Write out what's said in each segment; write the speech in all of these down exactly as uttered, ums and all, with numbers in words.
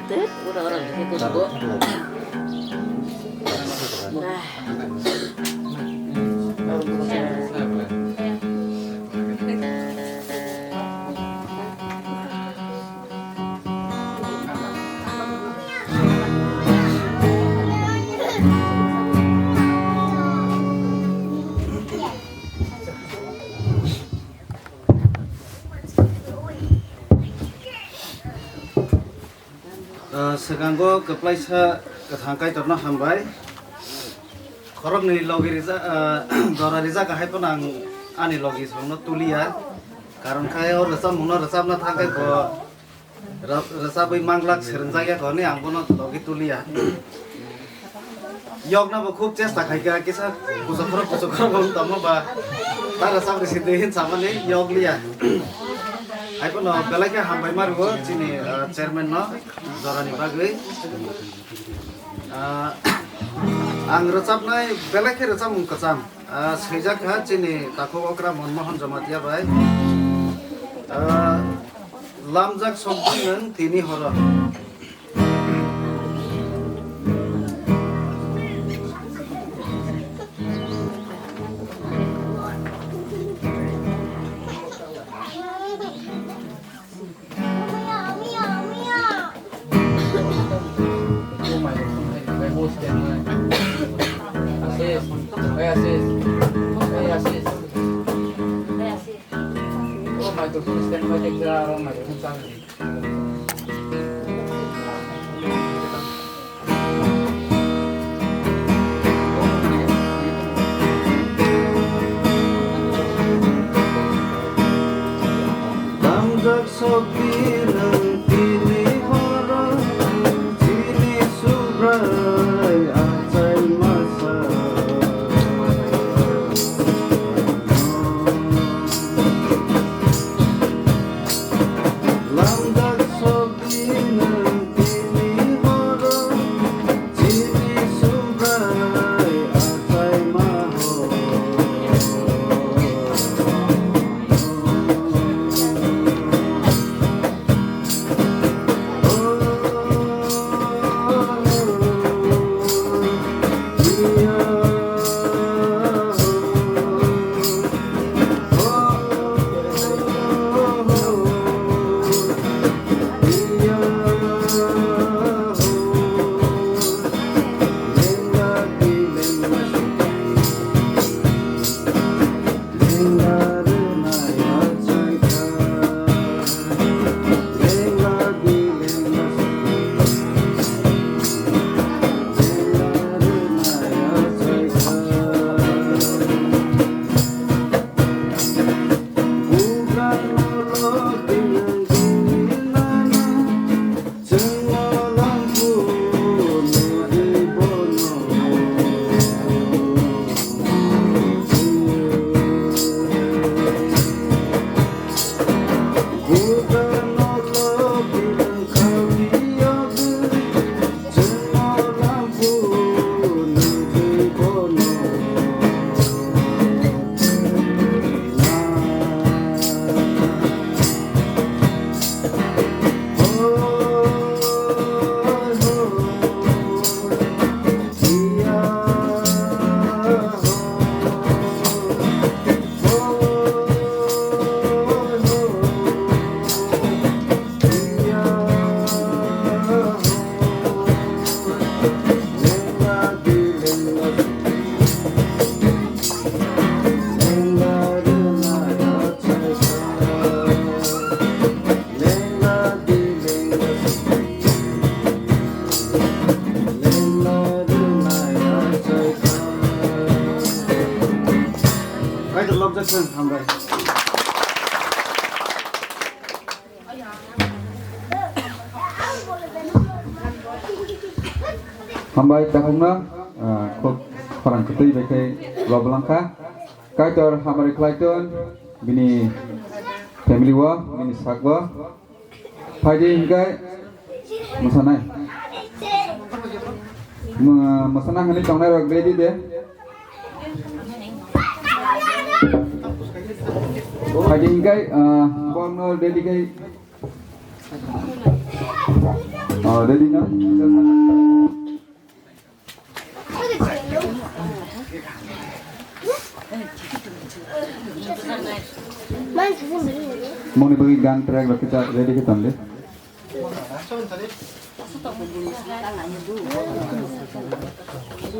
Tek, ura, ura, ura, ura, ura. Ah, swkango kwplaisa kwthang Kaitorno hambai. Khoroknwi logi rija-, ah, jora rijak hai phano ang ani logi songno tuliya. Karon khe o rwchapmungno rwchapna thang khe bo rw-, rwchabwi manglak swrwngjak ya hwnwi ang bono logi tuliya. Yokna bo khub chesta khai kha, kisa kuchukhoro kuchukhoro bo wng tongma ba ta rwchapri sidi hin samani yok liya. Hai phano belai khe hambai ma rwo chini, ah, chairman no jorani bagwi. Ah, ang rwchapnai belai khe rwchapmung kwcham, ah, swijak kha chini takhuk okra Monmohon Jamatia bai. Ah, lamjak sokdi nwng tini horo. Lamjak sokdi nwng tini horo, chini Subrai achai masa. Lamjak sokdi nwng tini horo, chini Subrai achai ma ho. Hambai takhukno, ah, khuk khorang kwtwi bai khe lob langkha. Kaitor hamari khlai ton bini family o, bini sak o. Phaidi hinkai mwsanai. Mw-, mwsana hwnwi tongnai rok ready de. Phaidi hinkai, ah, bongno ready kai. Oh, ready na? Moni bagi gang track lo kita ready kita ambil.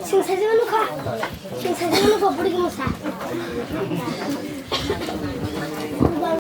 Sing saja manu kha. Sing saja manu kha budi kemu sa.